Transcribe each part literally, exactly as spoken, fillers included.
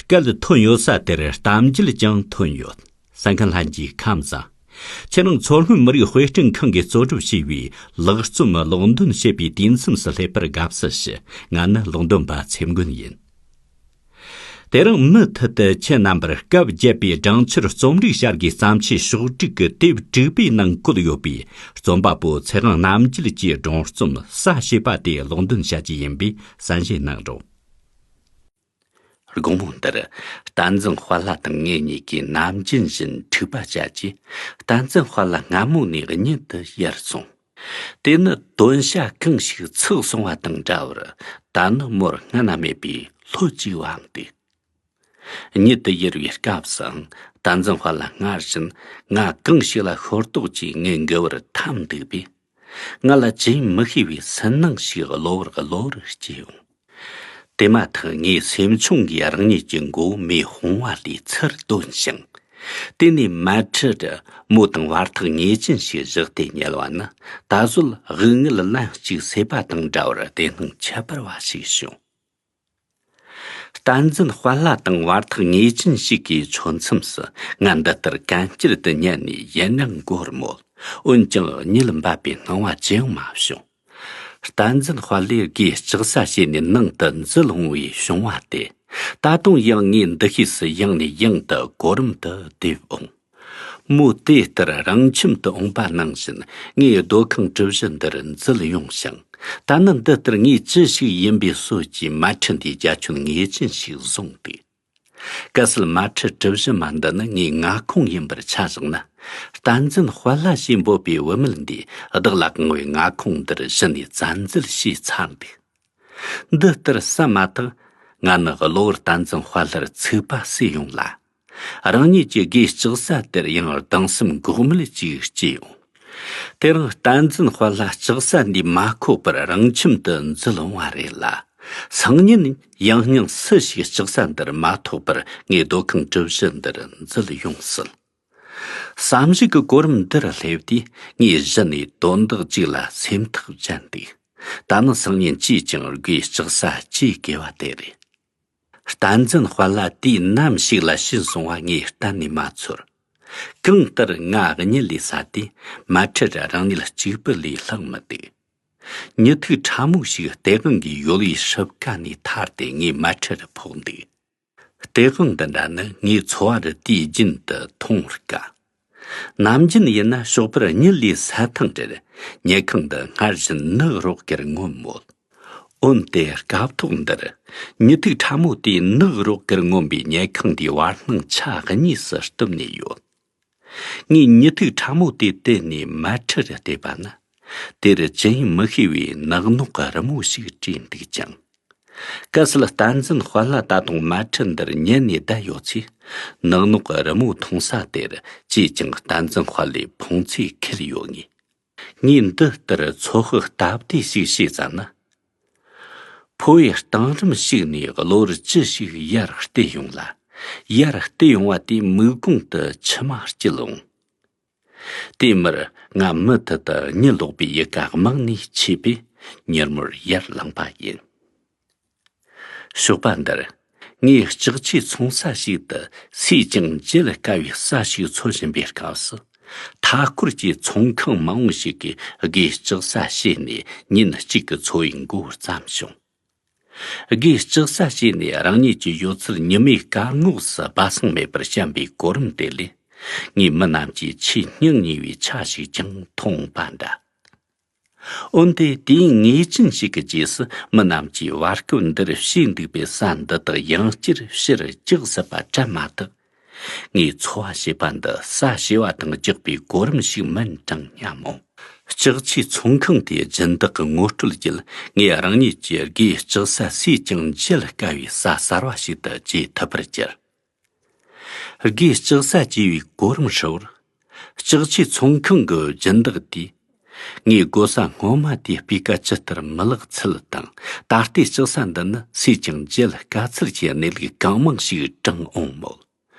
སྐད་ཐོན་ཡོད་ས་དེར་གཏམ་རྒྱུད་ཀྱང་ཐོན་ཡོད། གསན་མཁན་ལྷན་རྒྱས་ཁམས་བཟང་། ཁྱེད་རང་མཚོ་སྔོན་མི་རིགས་དཔེ་སྐྲུན་ཁང་གིས་གཙོ་སྒྲུབ་བྱས་པའི་ལེགས་རྩོམ་ཀློག་འདོན་བྱེད་པའི་དུས་མཚམས་སུ་སླེབས་པར་དགའ་བསུ་ཞུ། ང་ནི་ཀློག་འདོན་པ་ཚེ་མགོན་ཡིན། དེ་རིང་མུ་མཐུད་དུ་ཁྱེད་རྣམ་པར་སྐབས་བརྒྱད་པའི་སྦྲང་ཆར་རྩོམ་རིག་བྱ་དགའི་བརྩམས་ཆོས་ཕྱོགས་སྒྲིག་གི་དེབ་དྲུག་པའི་ནང་བཀོད་ཡོད་པའི་རྩོམ་པ་པོ་ཚེ་དབང་རྣམ་རྒྱལ་གྱི་སྒྲུང་རྩོམ་ས་ཞེས་པ་དེ་ཀློག་འདོན་བྱ་རྒྱུ་ཡིན་པས་གསན་བཞེས་གནང་རོགས། དགོང་མོ་འདིར་བསྟན་འཛིན་དཔལ་ལྷ་དང་ངེད་གཉིས་ཀྱིས་ནམ་རྒྱུན་བཞིན་འཁྲིག་པ་བྱ་རྒྱུས། བསྟན་འཛིན་དཔལ་ལྷ་སྔ་མོ་ནས་གཉིད་དུ་ཡུར་སོང་། དེ་ནི་དོན་བྱ་གང་ཞིག་ཚུགས་སོང་བ་དང་འདྲ་བར། ད་ནི་མོར་སྔ་ན་མེད་པའི་ལྷོད་ཅིག་བབས་འདུག། གཉིད་དུ་ཡུར་བའི་སྐབས་སུའང་བསྟན་འཛིན་དཔལ་ལྷ་སྔར་བཞིན་ང་གང་ཞིག་ལ་ཤོར་དོགས་ཀྱིས་ངའི་མགུལ་བར་འཐམས་འདུག་པས། ང་ལ་ཅི་ཡིན་མི་ཤེས་པའི་སུན་སྣང་ཞིག་གློ་བུར་གློ་བུར་སྐྱེས་ཡོང་། དེ་མ་ཐག་ངའི་སེམས་ཆུང་གིས་རང་ཉིད་ཀྱི་མགོ་བོ་མེ་ཕུང་བ་ལས་ཚུར་བཏོན་ཞིང་། དེ་ནས་མལ་ཁྲི་རུ་མོ་དང་བར་ཐག་ངེས་ཅན་ཞིག་བཞག་སྟེ་ཉལ་བ་ནི། ད་གཟོད་དབུགས་ངལ་ལན་གཅིག་སད་པ་དང་འདྲ་བར་བདེ་སྣང་ཁྱད་པར་བ་ཞིག་བྱུང་། བསྟན་འཛིན་དཔལ་ལྷ་དང་བར་ཐག་ངེས་ཅན་ཞིག་གི་ཆོད་མཚམས་སུ་ང་འདི་ལྟར་གན་རྐྱལ་དུ་ཉལ་ནས་ཡུན་རིང་འགོར་མོད། འོན་ཀྱང་གཉིད་འབབ་པའི་སྣང་བ་ཅི་ཡང་མ་བྱུང་། བསྟན་འཛིན་དཔལ་ལྷས་སྒོས་ལྕགས་ཟྭ་བྱས་ནས་ནང་དུ་འཛུལ་འོང་བའི་བྱུང་བ་དེ། ད་དུང་ཡང་ངའི་འདུ་ཤེས་སུ་ཡང་ནས་ཡང་དུ་གོ་རིམ་དུ་བསྡེབས་འོང་། མོ་དེ་ལྟར་རང་ཁྱིམ་དུ་འོངས་པ་ནང་བཞིན་ངའི་སྡོད་ཁང་གྲུ་བཞི་འདིར་འཛུལ་ཡོང་ཞིང་། ད་ནི་འདི་ལྟར་ངས་ཅི་ཞིག་ཡིན་པའི་སྲོལ་གྱིས་མལ་ཁྲི་འདིའི་རྒྱ་ཁྱོན་ངེས་ཅན་ཞིག་བཟུང་སྟེ། གལ་སྲིད་མལ་ཁྲི་གྲུ་བཞི་མ་འདི་ནི་ངའི་མངའ་ཁོངས་ཡིན་པར་ཆ་བཞག་ན། བསྟན་འཛིན་དཔལ་ལྷ་ཞེས་འབོད་པའི་བུད་མེད་འདིས་བདག་ལ་གང་བའི་མངའ་ཁོངས་འདིར་གཞི་ནས་བཙན་འཛུལ་བྱས་ཚར་འདུག། འདི་ལྟར་བསམ་མ་ཐག་ང་ནི་གློ་བུར་བསྟན་འཛིན་དཔལ་ལྷར་ཚིག་པ་བསྲེས་ཡོང་ལ། རང་ཉིད་ཀྱི་སྒོས་ལྕགས་ཟྭ་དེར་ཡང་སྡང་སེམས་འགོག་མེད་ཅིག་སྐྱེས་ཡོང་། དེ་རིང་བསྟན་འཛིན་དཔལ་ལྷ་ལྕགས་ཟྭ་འདིས་མ་ཁོག་པར་རང་ཁྱིམ་དུ་འཛུལ་འོང་བ་རེད་ལ། སང་ཉིན་ཡང་སྙིང་སུ་ཞིག་ལྕགས་ཟྭ་འདིར་མ་ཐོགས་པར་ངའི་སྡོད་ཁང་གྲུ་བཞི་འདིར་འཛུལ་ཡོང་སྲིད། བསམ་གཞིག་གི་གོ་རིམ་འདིར་སླེབས་དུས་ངས་གཞི་ནས་དོན་དག་ཅིག་ལ་སེམས་ཐག་བཅད་འདུག། ད་ནི་སང་ཉིན་ཅིས་ཀྱང་སྒོས་ལྕགས་ཟྭ་སྐྱེལ་དགོས་པ་དེ་རེད། བསྟན་འཛིན་དཔལ་ལྷ་དུས་ནམ་ཞིག་ལ་ཕྱིན་སོང་བ་ངས་གཏན་ནས་མ་ཚོར། གང་ལྟར་ང་གཉིད་ལས་སད་དུས་མལ་ཁྲི་རུ་རང་ཉིད་གཅིག་པུ་ལས་ལྷག་མི་འདུག། ཉི་ཐིག་ཕྲ་མོ་ཞིག་སྟེས་དབང་གི་ཡོལ་བའི་སྲུབས་ཀ་ནས་ཐར་ཏེ་ངའི་མལ་ཁྲི་རུ་ཕོག་འདུག། སྟེས་དབང་འདི་འདྲ་ནི་ངའི་འཚོ་བ་རུ་དུས་རྒྱུན་དུ་མཐོང་དཀའ། ནམ་རྒྱུན་ཡིན་ན་ཞོགས་པར་གཉིད་ལས་སད་ཐེངས་རེར་ཉལ་ཁང་འདི་སྔར་བཞིན་ནུབ་རོགས་ཀྱིར་མངོན་མོད། འོན་ཏེ་སྐབས་ཐོག་འདིར་ཉི་ཐིག་ཕྲ་མོ་དེས་ནུབ་རོགས་ཀྱིར་མངོན་པའི་ཉལ་ཁང་འདིའི་བར་སྣང་ཆ་གཉིས་སུ་གཏུབ་ནས་ཡོད། ངས་ཉི་ཐིག་ཕྲ་མོ་དེ་དེད་ནས་མལ་ཁྲི་རུ་བལྟས་པ་ན། དེར་ཅི་ཡིན་མི་ཤེས་པའི་ནག་ནོག་གི་རི་མོ་ཞིག་བྲིས་འདུག་ཅིང་། གལ་སྲིད་བསྟན་འཛིན་དཔལ་ལྷ་ད་དུང་མལ་ཁྲི་འདིར་ཉལ་ནས་བསྡད་ཡོད་ཚེ། ནག་ནོག་གི་རི་མོ་མཐོང་ས་དེར་ཅིས་ཀྱང་བསྟན་འཛིན་དཔལ་ལྷའི་ཕོང་ཚོས་འཁེལ་ཡོད་ངེས། ངས་འདི་ལྟར་ཚོད་དཔག་སྟབས་བདེ་ཞིག་བྱས་ཙ་ན། ཕོ་བའི་གཏིང་རིམ་ཞིག་ནས་གློ་བུར་ཅི་ཞིག་ཡར་བལྟས་ཡོང་ལ། ཡར་བལྟས་ཡོང་བ་དེའི་མིག་གོང་དུ་མཆི་མ་སྐྱིལ་འོང་། དེའི་མུར་ང་མུ་མཐུད་དུ་གཉིད་ལོག་པའི་ཡུལ་ཀ་རྨང་ནས་ཆད་པས་མྱུར་མོར་ཡར་ལངས་པ་ཡིན། ཞོགས་པ་འདིར་ངས་ལྕགས་ཆས་འཚོང་ས་ཞིག་ཏུ་སུས་ཀྱང་འཇལ་དཀའ་བའི་ཟྭ་ཞིག་འཚོལ་བཞིན་པའི་སྐབས་སུ། མཐའ་འཁོར་གྱི་ཚོང་ཁང་མང་བོ་ཞིག་གིས་སྒོས་ལྕགས་ཟྭ་བྱས་ནས་ཉིན་གཅིག་གི་འཚོ་བའི་མགོ་བརྩམས་བྱུང་། སྒོས་ལྕགས་ཟྭ་བྱས་ནས་རང་ཉིད་ཀྱི་ཡོད་ཚད་ཉི་མའི་སྐར་ངོགས་སུ་སྦ་གསང་མེད་པར་བཤམས་པའི་གོ་རིམ་དེ་ལས། ངས་མི་རྣམས་ཀྱི་ཆེས་སྙིང་ཉེ་བའི་ཆ་ཞིག་ཀྱང་མཐོང་པ་འདྲ། འོན་ཏེ་དུས་ངེས་ཅན་ཞིག་གི་རྗེས་སུ་མི་རྣམས་ཀྱིས་བར་སྐབས་འདིར་བྱས་འདུག་པའི་ཟྭ་འདི་དག་ཡང་བསྐྱར་ཕྱིར་རྒྱག་སྲིད་པ་དྲན་མ་ཐག། ངས་འཚོ་བ་ཞེས་པ་འདི་ཟྭ་བྱེ་བ་དང་རྒྱག་པའི་གོ་རིམ་ཞིག་མིན་དྲང་སྙམ་མོ། ལྕགས་ཆས་ཚོང་ཁང་དེའི་སྦྱིན་བདག་གི་ངོ་སྤྲོད་བརྒྱུད། ངས་རང་ཉིད་ཀྱི་སྒོས་ལྕགས་ཟྭ་སུས་ཀྱང་འཇལ་དཀའ་བའི་ཟྭ་གསར་བ་ཞིག་ཏུ་བརྗེས་ཐུབ་པར་གྱུར། སྒོས་ལྕགས་ཟྭ་བྱེ་བའི་གོ་རིམ་ཧྲིལ་བོར། ལྕགས་ཆས་ཚོང་ཁང་གི་སྦྱིན་བདག་དེས། ངའི་སྒོ་ཟྭ་སྔོན་མ་དེའི་སྤུས་ཀ་ཇི་ལྟར་མི་ལེགས་ཚུལ་དང་། ད་ལྟའི་ལྕགས་ཟྭ་འདི་ནི་སུས་ཀྱང་འཇལ་དཀའ་ཚུལ་གྱི་གནས་ལུགས་གང་མང་ཞིག་དྲངས་འོང་མོད།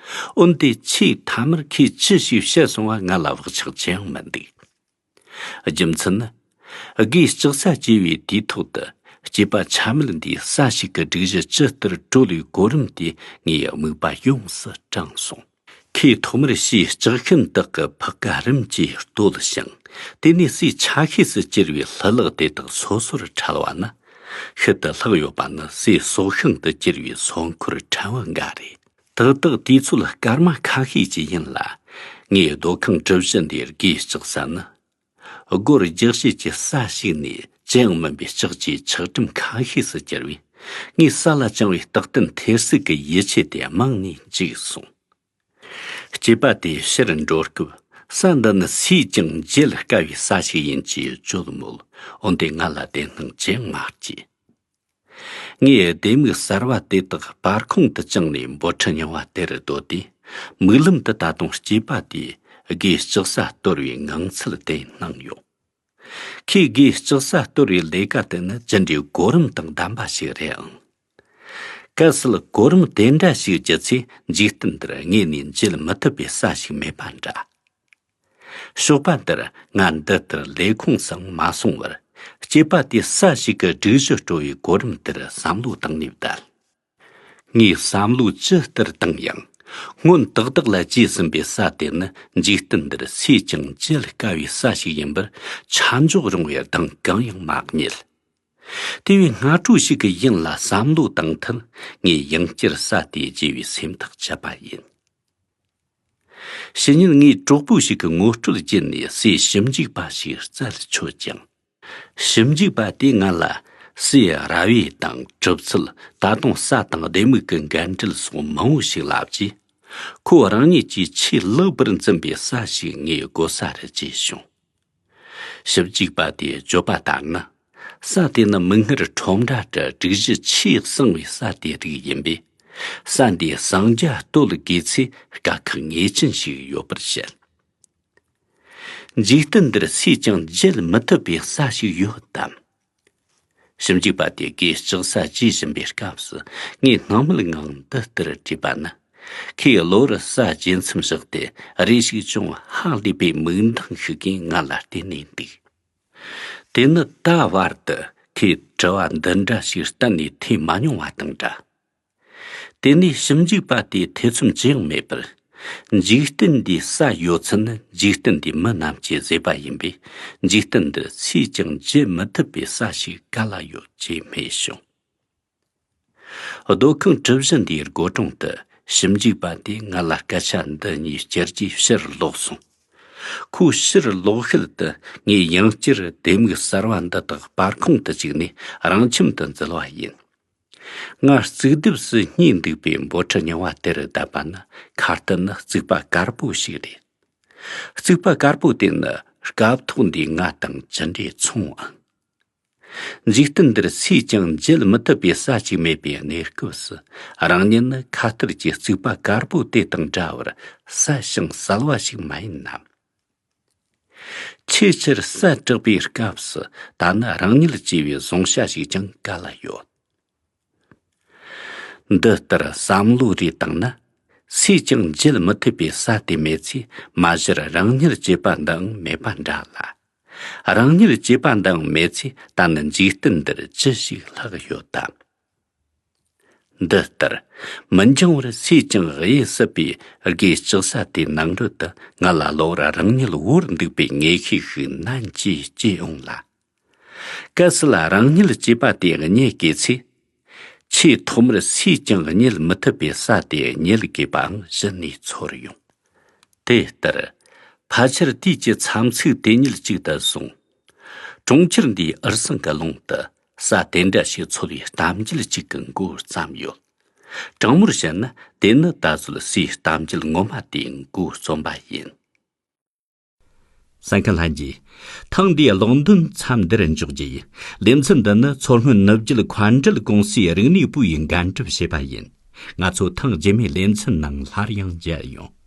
འོན་ཏེ་ཆེས་མཐའ་མར་ཁོས་ཅི་ཞིག་བཤད་སོང་བ་ང་ལ་བག་ཆགས་ཅི་ཡང་མི་འདུག། རྒྱུ་མཚན་ནི། སྒོས་ལྕགས་ཟྭ་བྱེ་བའི་དུས་ཐོག་ཏུ་ སྐྱེས་པ་ཆ་མེད་འདིས་ས་ཞིག་གི་སྒྲིག་གཞི་ཇི་ལྟར་དཀྲོལ་བའི་གོ་རིམ་དེ་ངའི་མིག་པ་ཡོངས་སུ་དྲངས་སོང་། ཁོས་ཐོག་མར་ཕྱིའི་ལྕགས་ཤིན་ཏོག་གི་ཕག་ཀ་རིམ་གྱིས་བརྟོལ་ཞིང་། དེ་ནས་སའི་ཆ་ཤས་སུ་གྱུར་བའི་ལྷུ་ལག་དེ་དག་སོ་སོར་ཕྲལ་བ་ན། ཤུལ་དུ་ལྷག་ཡོད་པ་ནི་སའི་སྲོག་ཤིང་དུ་གྱུར་བའི་སོ་འཁོར་ཕྲན་བུ་འགའ་རེད། ཏག་ཏག་དུས་ཚོད་སྐར་མ་ཁ་ཤས་ཅིག་ཡིན་ལ། ངས་སྡོད་ཁང་གྲུ་བཞི་འདིའི་སྒོའི་ལྕགས་ས་ནི། སྒོར་རྒྱག་བྱེད་ཀྱི་ས་ཞིག་ནས་ཅི་ཡང་མིན་པའི་ལྕགས་ཀྱི་ཆག་གྲུམ་ཁ་ཤས་སུ་གྱུར་བས། ངས་ས་ལ་བཅིངས་པའི་རྟག་བརྟན་ཐེར་ཟུག་གི་ཡིད་ཆེས་དེ་རྨང་ནས་འཇིག་སོང་། སྐྱེས་པ་དེ་ཕྱིར་འགྲོ་སྐབས། ས་འདི་ནི་སུས་ཀྱང་འབྱེད་དཀའ་བའི་ས་ཞིག་ཡིན་ཅེས་བརྗོད་མོད། འོན་ཏེ་ང་ལ་བདེན་སྣང་ཅི་ཡང་མ་སྐྱེས། ངས་ལྡེ་མིག་གསར་བ་དེ་དག་སྤར་ཁུང་དུ་བཅངས་ནས་འབོར་ཁྲི་རྙིང་བ་དེར་སྡོད་དུས། མིག་ལམ་དུ་ད་དུང་སྐྱེས་པ་དེས་སྒོའི་ལྕགས་ས་གཏོར་བའི་ངང་ཚུལ་དེ་སྣང་ཡོང་། ཁོས་སྒོའི་ལྕགས་ས་གཏོར་བའི་ལས་ཀ་དེ་ནི་ཇི་འདྲའི་གོ་རིམ་དང་ལྡན་པ་ཞིག་རེད་ཨང་། གལ་སྲིད་གོ་རིམ་དེ་འདྲ་ཞིག་བརྒྱུད་ཚེ། འཇིག་རྟེན་འདིར་དངོས་ནས་འབྱེད་མི་ཐུབ་པའི་ས་ཞིག་མེད་པ་འདྲ། ཞོགས་པ་འདིར་ང་འདི་ལྟར་ལས་ཁུངས་སུའང་མ་སོང་བར། སྐྱེས་པ་དེས་ས་ཞིག་གི་སྒྲིག་གཞི་དཀྲོལ་བའི་གོ་རིམ་དེར་བསམ་བློ་བཏང་ནས་བསྡད། ངས་བསམ་བློ་ཇི་ལྟར་བཏང་ཡང་། སྔོན་ཏག་ཏག་ལ་བརྗེས་ཟིན་པའི་ས་དེ་ནི་འཇིག་རྟེན་འདིར་སུས་ཀྱང་འབྱེད་དཀའ་བའི་ས་ཞིག་ཡིན་པར་ཆ་འཇོག་རུང་བའི་གདེང་གང་ཡང་མ་རྙེད། དེ་བས་སྔ་དྲོ་ཞིག་གི་ཡུན་ལ་བསམ་བློ་བཏང་མཐར། ངས་ཡང་བསྐྱར་ས་དེ་བརྗེ་བའི་སེམས་ཐག་བཅད་པ་ཡིན། ཕྱི་ཉིན་ངས་གྲོགས་པོ་ཞིག་གི་ངོ་སྤྲོད་བརྒྱུད་ནས་སའི་ཞིབ་འཇུག་པ་ཞིག་རྩད་ཆོད་ཅིང་། ཞིབ་འཇུག་པ་དེས་ང་ལ་སའི་ར་བས་དང་གྲུབ་ཚུལ། ད་དུང་ས་དང་ལྡེ་མིག་གི་འགན་འཁྲི་སོགས་མང་བོ་ཞིག་ལབ་རྗེས། ཁོ་རང་ཉིད་ཀྱིས་ཆེས་ལེགས་པར་འཛིན་པའི་ས་ཞིག་ངའི་སྒོ་ས་རུ་བརྗེས་བྱུང་། ཞིབ་འཇུག་པ་དེས་བརྗོད་པ་ལྟར་ན། ས་དེ་ནི་མིག་སྔར་ཁྲོམ་ར་དུ་སྒྲིག་གཞི་ཆེས་གཙང་བའི་ས་དེ་རིགས་ཡིན་པས། ས་འདིའི་གསང་རྒྱ་གཏོད་དགོས་ཚེ་དཀའ་ཁག་ངེས་ཅན་ཞིག་ཡོད་པར་བཤད། འཇིག་རྟེན་འདིར་སུས་ཀྱང་འབྱེད་མི་ཐུབ་པའི་ས་ཞིག་ཡོད་དམ། ཞིབ་འཇུག་པ་དེ་སྒོས་ལྕགས་ས་བརྗེ་བཞིན་པའི་སྐབས་སུ། ངས་སྣང་མེད་ངང་འདི་ལྟར་དྲིས་པ་ན། ཁོས་གློ་བུར་ས་བརྗེ་མཚམས་བཞག་སྟེ། རེ་ཞིག་ཅུང་ཧ་ལས་པའི་མིག་མདངས་ཤིག་གིས་ང་ལ་བལྟས་ནས་འདུག། དེ་ནི་ད་བར་དུ་ཁོས་དྲི་བ་འདི་འདྲ་ཞིག་གཏན་ནས་ཐོས་མ་མྱོང་བ་དང་འདྲ། དེ་ནས་ཞིབ་འཇུག་པ་དེས་ཐེ་ཚོམ་ཅི་ཡང་མེད་པར། འཇིག་རྟེན་འདིའི་ས་ཡོད་ཚད་ནི་འཇིག་རྟེན་འདིའི་མི་རྣམས་ཀྱི་བཟོས་པ་ཡིན་པས། འཇིག་རྟེན་འདི་སུས་ཀྱང་བརྗེད་མི་ཐུབ་པའི་ས་ཞིག་ག་ལ་ཡོད་ཅེས་སྨྲས་བྱུང་། སྡོད་ཁང་གྲུ་བཞི་འདིའི་སྒོ་དྲུང་དུ་ཞིབ་འཇུག་པ་དེས་ང་ལ་སྐད་ཆ་འདི་གཉིས་བསྐྱར་གྱིས་ཕྱིར་ལོག་སོང་། ཁོས་ཕྱིར་ལོག་ཤུལ་དུ་ངས་ཡང་བསྐྱར་ལྡེ་མིག་གསར་བ་འདི་དག་སྤར་ཁུང་དུ་བཅུག་ནས་རང་ཁྱིམ་དུ་འཛུལ་བ་ཡིན། ང་རྩིག་ལྡེབས་སུ་སྙེགས་འདུག་པའི་འབོར་ཁྲི་རྙིང་བ་དེར་བསྡད་པ་ན། ཁ་གཏད་ནི་རྩིག་པ་དཀར་པོ་ཞིག་རེད། རྩིག་པ་དཀར་པོ་དེ་ནི་སྐབས་ཐོག་འདིའི་ང་དང་ཅི་འདྲའི་མཚུངས་ཨང་། འཇིག་རྟེན་འདིར་སུས་ཀྱང་འབྱེད་མི་ཐུབ་པའི་ས་ཞིག་མེད་པའི་གནས་སྐབས་སུ། རང་ཉིད་ནི་ཁ་གཏད་ཀྱི་རྩིག་པ་དཀར་པོ་དེ་དང་འདྲ་བར་གསལ་ཞིང་གསལ་བ་ཞིག་མ་ཡིན་ནམ། ཆེས་ཆེར་གསལ་དྲགས་པའི་སྐབས་སུ། ད་ནི་རང་ཉིད་ཅེས་པའི་གཟུང་བྱ་ཞིག་ཀྱང་ག་ལ་ཡོད། འདི་ལྟར་བསམ་བློ་རེ་བཏང་ན། སུས་ཀྱང་འབྱེད་མི་ཐུབ་པའི་ས་དེ་མེད་ཚེ། མ་གཞིར་རང་ཉིད་ཅེས་པ་འདིའང་མེད་པ་འདྲ་ལ། རང་ཉིད་ཅེས་པ་འདིའང་མེད་ཚེ། ད་ནི་འཇིག་རྟེན་འདིར་ཅི་ཞིག་ལྷག་ཡོད་དམ། འདི་ལྟར་མི་འགྱང་བར་སུས་ཀྱང་དབྱེ་སྲིད་པའི་སྒོའི་ལྕགས་ས་དེའི་ནང་རོལ་དུ། ང་ལ་གློ་བུར་རང་ཉིད་བོར་འདུག་པའི་ངེས་ཤེས་ཤིག་ནན་གྱིས་སྐྱེས་འོང་ལ། གལ་སྲིད་རང་ཉིད་ཅེས་པ་དེ་རྙེད་དགོས་ཚེ། ཆེས་ཐོག་མར་སུས་ཀྱང་རྙེད་མི་ཐུབ་པའི་ས་དེ་རྙེད་དགོས་པའང་གཞི་ནས་ཚོར་ཡོང་། དེ་ལྟར། ཕལ་ཆེར་དུས་ཀྱི་མཚམས་ཚིགས་དེ་ཉིད་གཅིག་ཏུ་སོང་། གྲོང་ཁྱེར་འདིའི་འུར་ཟིང་གི་ཀློང་དུ། ས་དེ་འདྲ་ཞིག་འཚོལ་བའི་གཏམ་རྒྱུད་གཅིག་གི་མགོ་བརྩམས་ཡོད། དྲང་མོར་བཤད་ན། དེ་ནི་ད་གཟོད་སའི་གཏམ་རྒྱུད་ངོ་མ་དེའི་མགོ་རྩོམ་པ་ཡིན། གསན་མཁན་ལྷན་རྒྱས། ཐེངས་འདིའི་ཀློག་འདོན་མཚམས་འདིར་འཇོག་རྒྱུ་ཡིན། ལེ་ཚན་འདི་ནི་མཚོ་སྔོན་ནུབ་རྒྱུད་མཁའ་འགྲུལ་ཀུང་སིའི་རིག་གནས་པུའུ་ཡིས་འགན་སྒྲུབ་བྱས་པ་ཡིན། ང་ཚོ་ཐེངས་རྗེས་མའི་ལེ་ཚན་ནང་སླར་ཡང་མཇལ་ཡོང་།